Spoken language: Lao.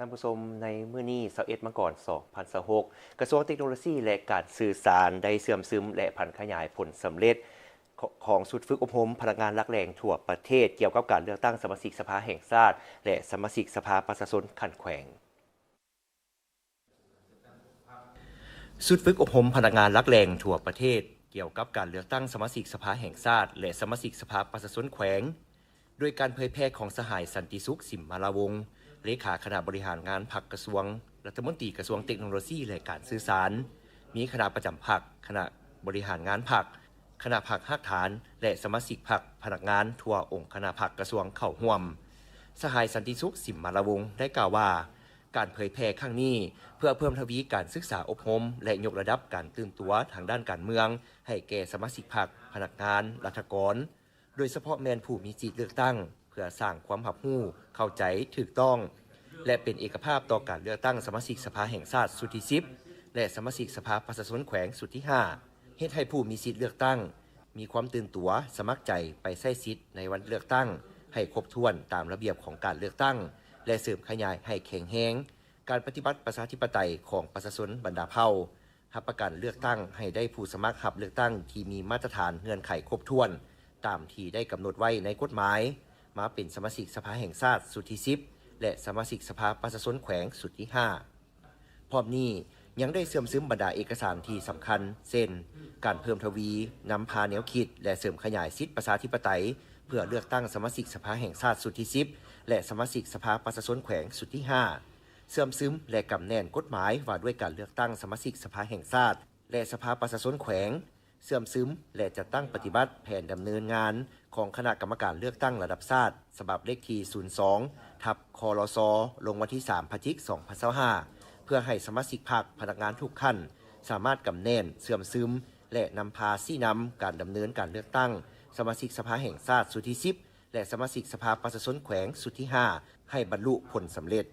ທ່ານຜູ້ຊົມ, ໃນມື້ນີ້ ຊາວເອັດ ມັງກອນ ສອງພັນຊາວຫົກ ກະຊວງເຕັກໂນໂລຊີ ແລະ ການສື່ສານ ໄດ້ເຊື່ອມຊຶມ ແລະ ຜັນຂະຫຍາຍຜົນສຳເລັດ ຂ- ຂອງຊຸດຝຶກອົບຮົມພະນັກງານຫຼັກແຫຼ່ງທົ່ວປະເທດ ກ່ຽວກັບການເລືອກຕັ້ງສະມາຊິກສະພາແຫ່ງຊາດ ແລະ ສະມາຊິກສະພາປະຊາຊົນຂັ້ນແຂວງ. ຊຸດຝຶກອົບຮົມພະນັກງານຫຼັກແຫຼ່ງທົ່ວປະເທດ ກ່ຽວກັບການເລືອກຕັ້ງສະມາຊິກສະພາແຫ່ງຊາດ ແລະ ສະມາຊິກສະພາປະຊາຊົນແຂວງ ໂດຍການເຜີຍແຜ່ຂອງສະຫາຍ ສັນຕິສຸກ ສິມມາລາວົງ ເລຂາຄະນະບໍລິຫານງານພັກກະຊວງ, ລັດຖະມົນຕີກະຊວງເຕັກໂນໂລຊີ ແລະ ການສື່ສານ, ມີຄະນະປະຈຳພັກ, ຄະນະບໍລິຫານງານພັກ, ຄະນະພັກຮາກຖານ ແລະ ສະມາຊິກພັກພະນັກງານທົ່ວອົງຄະນະພັກກະຊວງເຂົ້າຮ່ວມ. ສະຫາຍ ສັນຕິສຸກ ສິມມາລາວົງ ໄດ້ກ່າວວ່າ, ການເຜີຍແຜ່ຄັ້ງນີ້ ເພື່ອເພີ່ມທະວີການສຶກສາອົບຮົມ ແລະ ຍົກລະດັບການຕື່ນຕົວທາງດ້ານການເມືອງ ໃຫ້ແກ່ສະມາຊິກພັກ, ພະນັກງານ, ລັດຖະກອນ, ໂດຍສະເພາະແມ່ນຜູ້ມີສິດເລືອກຕັ້ງ ເພື່ອສ້າງຄວາມຮັບຮູ້ເຂົ້າໃຈຖືກຕ້ອງ ແລະ ເປັນເອກະພາບຕໍ່ການເລືອກຕັ້ງສະມາຊິກສະພາແຫ່ງຊາດຊຸດທີສິບ ແລະ ສະມາຊິກສະພາປະຊາຊົນແຂວງຊຸດທີຫ້າ ເຮັດໃຫ້ຜູ້ມີສິດເລືອກຕັ້ງ ມີຄວາມຕື່ນຕົວ, ສະໝັກໃຈໄປໃຊ້ສິດໃນວັນເລືອກຕັ້ງໃຫ້ຄົບຖ້ວນຕາມລະບຽບຂອງການເລືອກຕັ້ງ ແລະ ເສີມຂະຫຍາຍໃຫ້ແຂງແຮງການປະຕິບັດປະຊາທິປະໄຕຂອງປະຊາຊົນບັນດາເຜົ່າ, ຮັບປະກັນເລືອກຕັ້ງໃຫ້ໄດ້ຜູ້ສະໝັກຮັບເລືອກຕັ້ງທີ່ມີມາດຕະຖານເງື່ອນໄຂຄົບຖ້ວນ ຕາມທີ່ໄດ້ກຳນົດໄວ້ໃນກົດໝາຍ ມາເປັນສະມາຊິກສະພາແຫ່ງຊາດຊຸດທີສິບ ແລະ ສະມາຊິກສະພາປະຊາຊົນແຂວງຊຸດທີຫ້າ. ພ້ອມນີ້ຍັງໄດ້ເຊື່ອມຊຶມບັນດາເອກະສານທີ່ສຳຄັນ ເຊັ່ນ ການເພີ່ມທະວີ, ນຳພາແນວຄິດ ແລະ ເສີມຂະຫຍາຍສິດປະຊາທິປະໄຕ ເພື່ອເລືອກຕັ້ງສະມາຊິກສະພາແຫ່ງຊາດຊຸດທີສິບ ແລະ ສະມາຊິກສະພາປະຊາຊົນແຂວງຊຸດທີຫ້າ, ເຊື່ອມຊຶມ ແລະ ກຳແໜ້ນກົດໝາຍວ່າດ້ວຍການເລືອກຕັ້ງສະມາຊິກສະພາແຫ່ງຊາດ ແລະ ສະພາປະຊາຊົນແຂວງ, ເຊື່ອມຊຶມ ແລະ ຈັດຕັ້ງປະຕິບັດແຜນດຳເນີນງານຂອງຄະນະກຳມະການເລືອກຕັ້ງລະດັບຊາດ ສະບັບເລກທີສູນສອງ ທັບ ຄລສ ລົງວັນທີສາມ ພະຈິກ ສອງພັນຊາວຫ້າ ເພື່ອໃຫ້ສະມາຊິກພັກ, ພະນັກງານທຸກຂັ້ນ ສາມາດກຳແໜ້ນ, ເຊື່ອມຊຶມ ແລະ ນຳພາຊີ້ນຳການດຳເນີນການເລືອກຕັ້ງສະມາຊິກສະພາແຫ່ງຊາດຊຸດທີສິບ ແລະ ສະມາຊິກສະພາປະຊາຊົນແຂວງຊຸດທີຫ້າ ໃຫ້ບັນລຸຜົນສຳເລັດ.